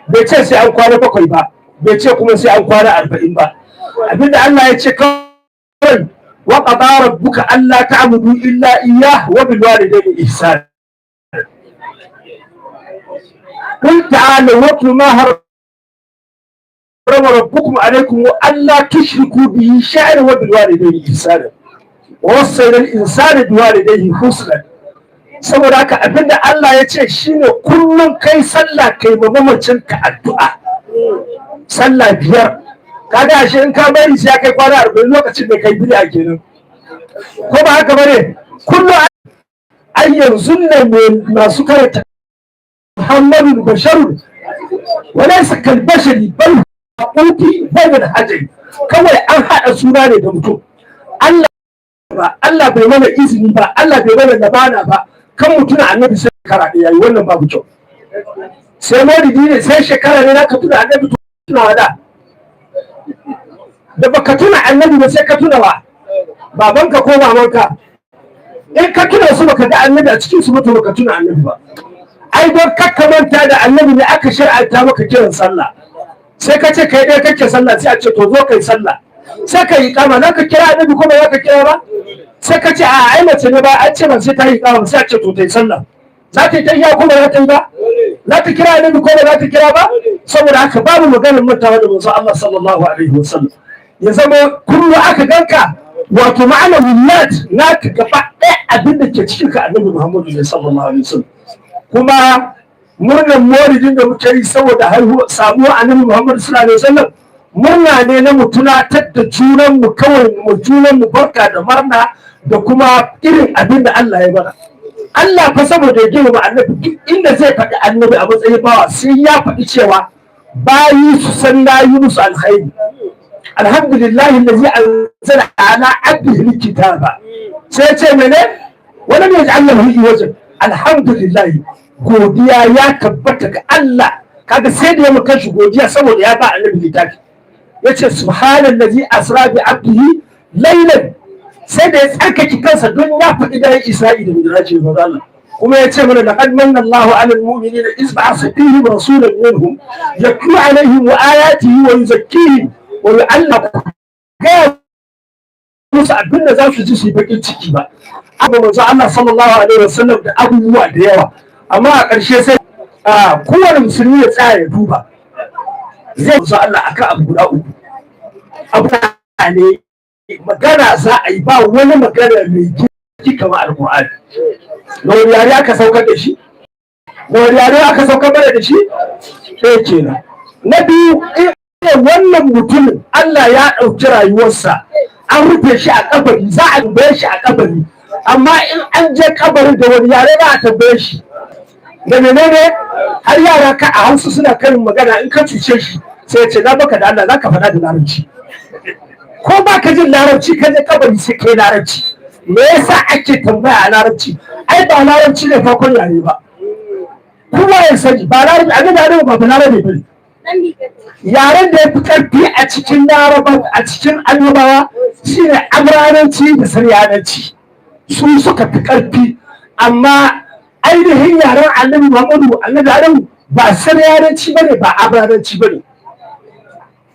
Bai ce sai an kwana 7 ba, bai ce kuma sai an kwana 40 ba. Abinda Allah ya ce kawai: wa qada rabbuka alla ta'budu illa iyyah wa bil walidayni ihsana. قل تعالوا واتل ما حرم ربكم عليكم وألا تشركوا به شيئا وبالوالدين إحسانا ووصينا الإنسان بوالديه حسنا. Saboda haka, abinda Allah ya ce shine kullum kai sallah, kai ma mamacin ka addu'a, sallah 5. Kaga ashe in ka bari sai kai kwana 40 lokacin da kai bid'a kenan, ko ba haka bane? Kullum ai yanzu ne masu karanta Muhammadu basharun walaysa kal bashari bal uti bainal hajari. Kawai an haɗa suna ne da mutum. Allah ba, Allah bai mana izini ba, Allah bai mana labana ba kan mutuna annabi sai shekara ɗaya yayi. Wannan babu kyau. Sai maulidi ne, sai shekara ne zaka tuna annabi? Tuna da da baka tuna annabi ba, sai ka tuna wa babanka ko mamanka. In ka tuna su, baka ga annabi a cikin su ba, to baka tuna annabi ba. Ai don kakka manta da annabi ne aka shar'anta maka kiran sallah. Sai ka ce kai ɗaya kake sallah, sai a ce to zo kai sallah, sai ka yi kama. Za ka kira annabi ko ba za ka kira ba? Sai ka ce a ai mace ne ba, an ce ba sai ta yi kama. Sai a ce to ta yi sallah. Za ta yi tahiya ko ba za ta yi ba? Za ta kira annabi ko ba za ta kira ba? Saboda haka, babu maganar mantawa da manzo Allah sallallahu alaihi wasallam. Ya zama kullum aka ganka, wato ma'ana willat naka gaba ɗaya, abin da ke cikin ka annabi Muhammadu ne sallallahu alaihi wasallam. Kuma murnar maulidin da muke yi saboda haihuwa, samuwa annabi Muhammadu sallallahu alaihi wasallam, murna ne na mu tunatar da junan mu kawai, mu junan mu barka da murna da kuma irin abin da Allah ya mana. Allah fa saboda ya girmama annabi, duk inda zai faɗi annabi a matsayin bawa, sai ya faɗi cewa bayi su san na yi musu alkhairi. Alhamdulillahi allazi anzala ala abdihi alkitaba. Sai ce mene? Wani ne Allah lahu wajen. Alhamdulillah, godiya ya tabbata ga Allah. Kaga sai da ya maka shi godiya saboda ya ba annabi littafi. Yace subhanallazi asra bi abdihi laylan. Sai da ya tsarkake kansa don ya faɗi daren Isra'i da Mi'raji da Allah. Kuma ya ce mana: laqad manna Allahu 'alal mu'minina iz ba'atha fihim rasulan minhum yatlu 'alaihim wa ayatihi wa yuzakkihim wa yu'allimuhum. Ga musu abin da za su ji su yi bakin ciki ba. Amma manzo Allah sallallahu alaihi wasallam da abubuwa da yawa. Amma a ƙarshe, sai kowane musulmi ya tsaya ya duba, zai manzo Allah akan abu guda uku. Abu ne magana za a yi, ba wani magana mai girki kamar Alƙur'ani. Da wani yare aka saukar da shi? Da wani yare aka saukar mana da shi? Ɗaya kenan. Na biyu, wannan mutumin Allah ya ɗauki rayuwarsa, an rufe shi a kabari, za a tambaye shi a kabari. Amma in an je kabarin, da wani yare za a tambaye shi? Da menene? Har yara ka a Hausa suna karin magana: in ka cuce shi, sai ya ce na baka da Allah, za ka faɗa da Larabci. Ko ba ka jin Larabci, ka je kabari sai kai Larabci. Me yasa ake tambaya a Larabci? Ai ba Larabci ne farkon yare ba. Kowa ya sani ba Larabci, annabi Adamu ba Balarabe bane. Yaren da ya fi karfi a cikin Laraba, a cikin annabawa, shine Amrananci da Saryananci, su suka fi karfi. Amma ainihin yaren annabi Muhammadu, annabi Adamu, ba Saryananci bane, ba Amrananci bane.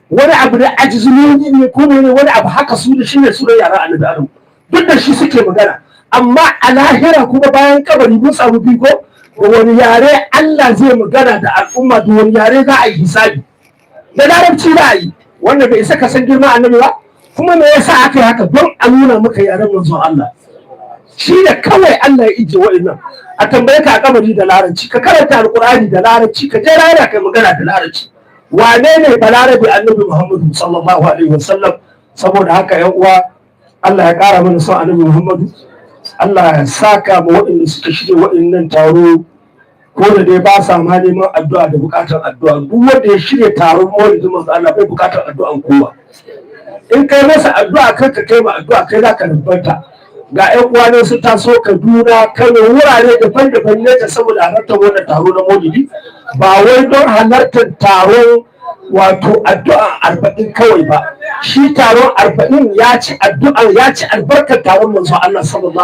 Wani abu da ajizuloni ne ko ne, wani abu haka su da shine su da yaren annabi Adamu, duk da shi suke magana. Amma a lahira kuma, bayan kabari, mun samu biko da wani yare Allah zai magana da al'umma? Da wani yare za a yi hisabi? Da Larabci za a yi. Wanda bai isa ka san girma annabi ba. Kuma me yasa aka yi haka? Don a nuna maka yaren manzon Allah shi ne kawai Allah ya ije wa'annan. A tambaye ka a kabari da Larabci, ka karanta Alqur'ani da Larabci, ka je rana kai magana da Larabci. Wane ne balarabe? Annabi Muhammadu sallallahu alaihi wasallam. Saboda haka, yan uwa, Allah ya kara mana son annabi Muhammadu. Allah ya saka ma waɗanda suka shirya waɗannan taro, ko da dai ba sa ma neman addu'a da buƙatar addu'a. Duk wanda ya shirya taron maulidin manzo Allah bai buƙatar addu'an kowa. In kai masa addu'a, kai ka kai ma addu'a, kai za ka rubbanta. Ga ƴan uwa ne su taso Kaduna, Kano, wurare daban-daban ne ta saboda halartar wannan taro na maulidi. Ba wai don halartar taron, wato addu'a 40 kawai ba. Shi taron 40 ya ci addu'a, ya ci albarkar taron manzo Allah sallallahu